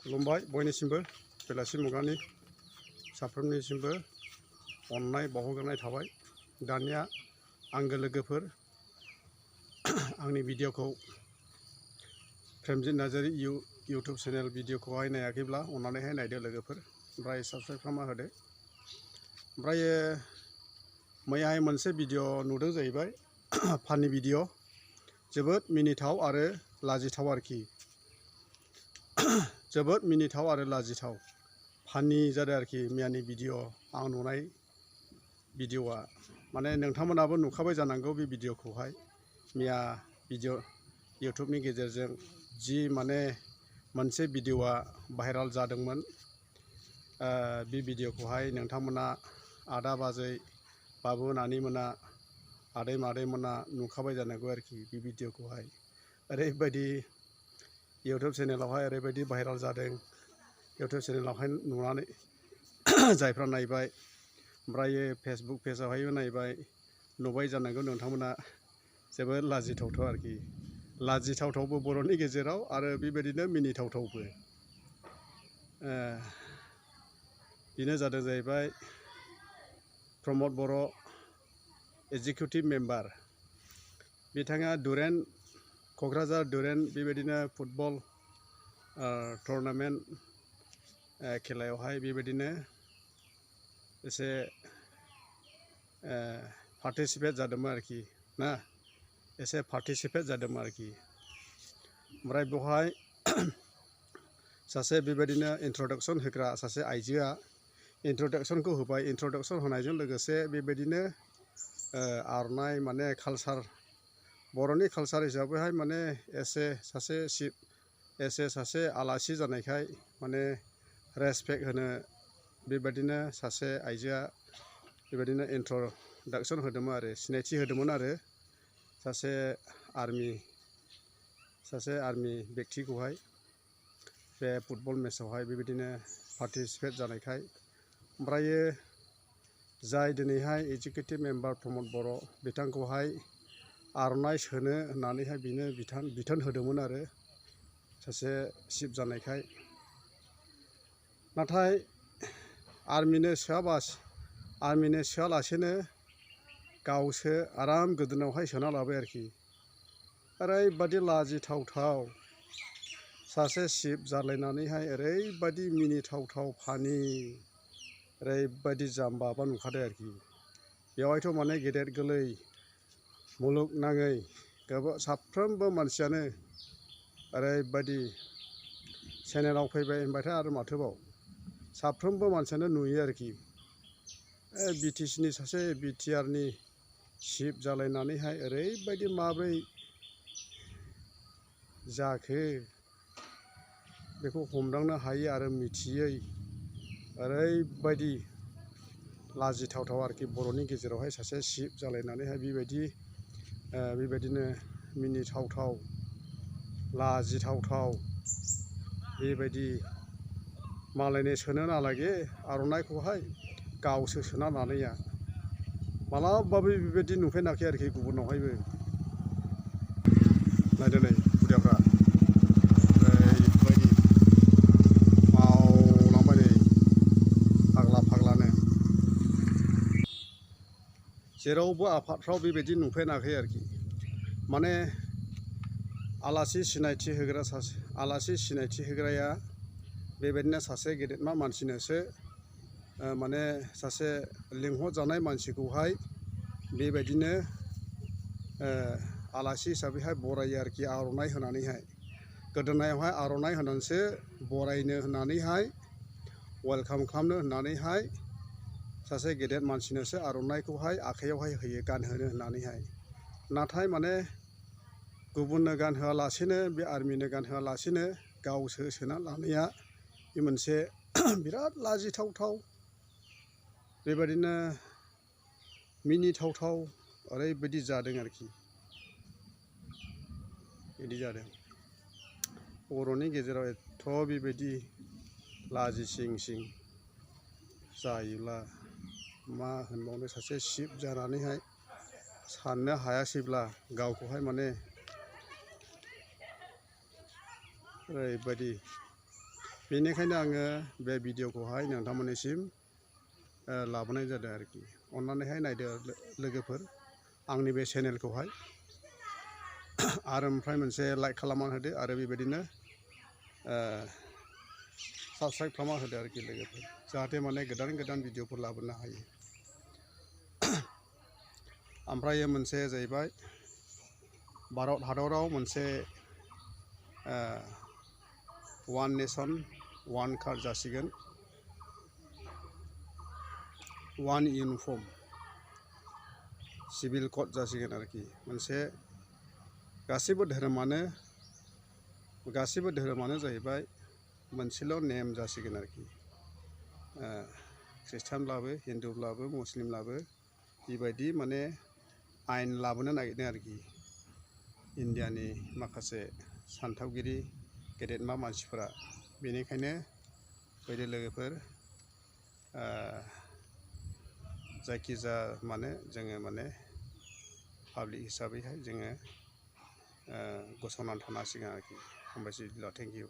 खुलुमबाय बयनिसिमबो बेलासि मुगानि साफ्रोमनिसिमबो अननाय बावहरनाय थाबाय। दानिया आंगो लोगोफोर आंनि भिडिअखौ प्रेमजित नार्जारी इउटुब चेनेल भिडिअखौहाय नायाखैब्ला अननानैहाय नायदो लोगोफोर, ओमफ्राय साबस्क्राइब खालामना होदो। ओमफ्राय मैयाहाय मोनसे भिडिअ नुदों जाहैबाय फानि भिडिअ, जोबोद मिनिथाव आरो लाजिथाव आरोखि। जोबोद मिनिथाव आरो लाजिथाव फानि जादों आरोखि मैयानि भिडिअ आं नुनाय भिडिअआ। माने नोंथांमोनाबो नुखाबाय जानांगौ बे भिडिअखौहाय। मैया भिडिअ इउटुबनि गेजेरजों जि माने मोनसे भिडिअआ भाइराल जादोंमोन, बे भिडिअखौहाय नोंथांमोना आदा बाजै बाबु नानिमोना आदै मादैमोना नुखाबाय जानांगौ आरोखि। बे भिडिअखौहाय ओरैबायदि इउटुब चेनेलावहाय ओरैबायदि भाइराल जादों। इउटुब चेनेलावहाय नुनानै जायफ्रा नायबाय, ओमफ्राय फेसबुक पेजावहायबो नायबाय, नुबाय जानांगौ नोंथांमोना। जोबोद लाजिथावथाव आरोखि, लाजिथावथावबो बर'नि गेजेराव आरो बेबायदिनो मिनिथावथावबो। बेनो जादों जाहैबाय प्रमद बर' एग्जिकिउटिभ मेम्बार। बिथाङा क'क्राझार दुरेन्ट बेबायदिनो फुटबल टुर्नामेन्ट खेलायावहाय बेबायदिनो एसे पार्टिसिपेट जादोंमोन आरोखि ना, एसे पार्टिसिपेट जादोंमोन आरोखि। ओमफ्राय बेवहाय सासे बेबायदिनो इन्ट्रडाक्सन होग्रा सासे आइजोआ इन्ट्रडाक्सनखौ होबाय। इन्ट्रडाक्सन होनायजों लोगोसे बेबायदिनो आर'नाइ माने कालसार, बर'नि कालसार हिसाबैहाय माने सासे आलासि जानायखाय माने रेसपेक्ट होनो बेबायदिनो सासे आइजोआ बेबायदिनो इन्ट्रडाक्सन होदोंमोन आरो सिनायथि होदोंमोन आरो सासे आर्मि बेक्तिखौहाय बे फुटबल मेचआवहाय बेबायदिनो पार्टिसिपेट जानायखाय। ओमफ्रायो जाय दिनैहाय एग्जिकिउटिभ मेम्बार प्रमद बर' बिथांखौहाय आर'नाइ सोनो होननानैहाय बिथोन होदोंमोन आरो सासे चिफ जानायखाय। नाथाय आर्मिनो सोआलासेनो गावसो आराम गोदोनायावहाय सोना लाबाय आरोखि। ओरैबादि लाजिथावथाव सासे चिफ जालायनानैहाय ओरैबादि मिनिथावथाव फानि, ओरैबादि जाम्बा नुखादों आरोखि। बेवहायथ' माने गेदेर गोलै मुलुगनाङै साफ्रोमबो मानसियानो ओरैबायदि चेनेलाव फैबाय होनबाथाय आरो माथोबाव साफ्रोमबो मानसियानो नुयो आरोखि। सासे बिटिआरनि चिफ जालायनानैहाय ओरैबायदि माब्रै जाखो बेखौ हमदांनो हायै आरो मिथियै, ओरैबायदि लाजिथावथाव आरोखि बर'नि गेजेरावहाय सासे चिफ जालायनानैहाय बेबायदिनो मिनिथावथाव लाजिथावथाव बेबायदि मालायनो सोनो नालागे आर'नाइखौहाय गावसो सोना लानाया। मालाबाबो बेबायदि नुफेराखै आरोखि गुबुनावहायबो। नायदो नै खुदियाफ्रा ओरैबायदि मावलांबाय नै फाग्लानो। जेरावबो आफादफ्राव बेबायदि नुफेराखै आरोखि। माने आलासि सिनायथि होग्राया बेबायदिनो सासे गेदेरमा मानसिनोसो माने सासे लिंहरजानाय मानसिखौहाय बेबायदिनो आलासि हिसाबैहाय बरायो आरोखि आर'नाइ होनानैहाय। गोदोनायावहाय आर'नाइ होनानैसो बरायनो होननानैहाय वेलकाम खालामनो होननानैहाय सासे गेदेर मानसिनोसो आर'नाइखौहाय आखाइयावहाय होयो गानहोनो होननानैहाय। नाथाय माने गुबुननो गानहोआलासेनो, बे आर्मिनो गानहोआलासेनो गावसो सोना लानाया बे मोनसे बिराद लाजिथावथाव बेबायदिनो मिनिथावथाव ओरैबायदि जादों आरोखि। बिदि जादों बर'नि गेजेराव एथ' बेबायदि लाजिसिं जायोब्ला मा होनबावनो। सासे चिफ जानानैहाय साननो हायासैब्ला गावखौहाय माने ओरैबायदि बेनिखायनो आङो बे भिडिअखौहाय नोंथांमोननिसिम लाबोनाय जादों आरोखि। अन्नानैहाय नायदो लोगोफोर आंनि बे चेनेलखौहाय। आरो ओमफ्राय मोनसे लाइक खालामना होदो आरो बेबायदिनो साबस्क्राइब खालामना होदो आरोखि लोगोफोर, जाहाथे माने गोदान गोदान भिडिअफोर लाबोनो हायो। ओमफ्राय मोनसे जाहैबाय भारत हादराव मोनसे वान नेसन वान कार्ड जासिगोन, वान इउनिफर्म सिभिल कड जासिगोन आरोखि। मोनसे गासैबो धोरोमानो जाहैबाय मोनसेल' नेम जासिगोन आरोखि। ख्रिस्टानब्लाबो हिन्दुब्लाबो मुस्लिमब्लाबो बेबायदि माने आयेन लाबोनो नागिरदों आरोखि इन्डियानि माखासे सानथौगिरि गेदेरमा मानसिफोरा। बेनिखायनो फैदो लोगोफोर, जायखिजाया माने जोङो माने पाब्लिक हिसाबैहाय जोङो गसंनानै थानांसिगोन आरोखि। हामबायसै, थेंक इउ।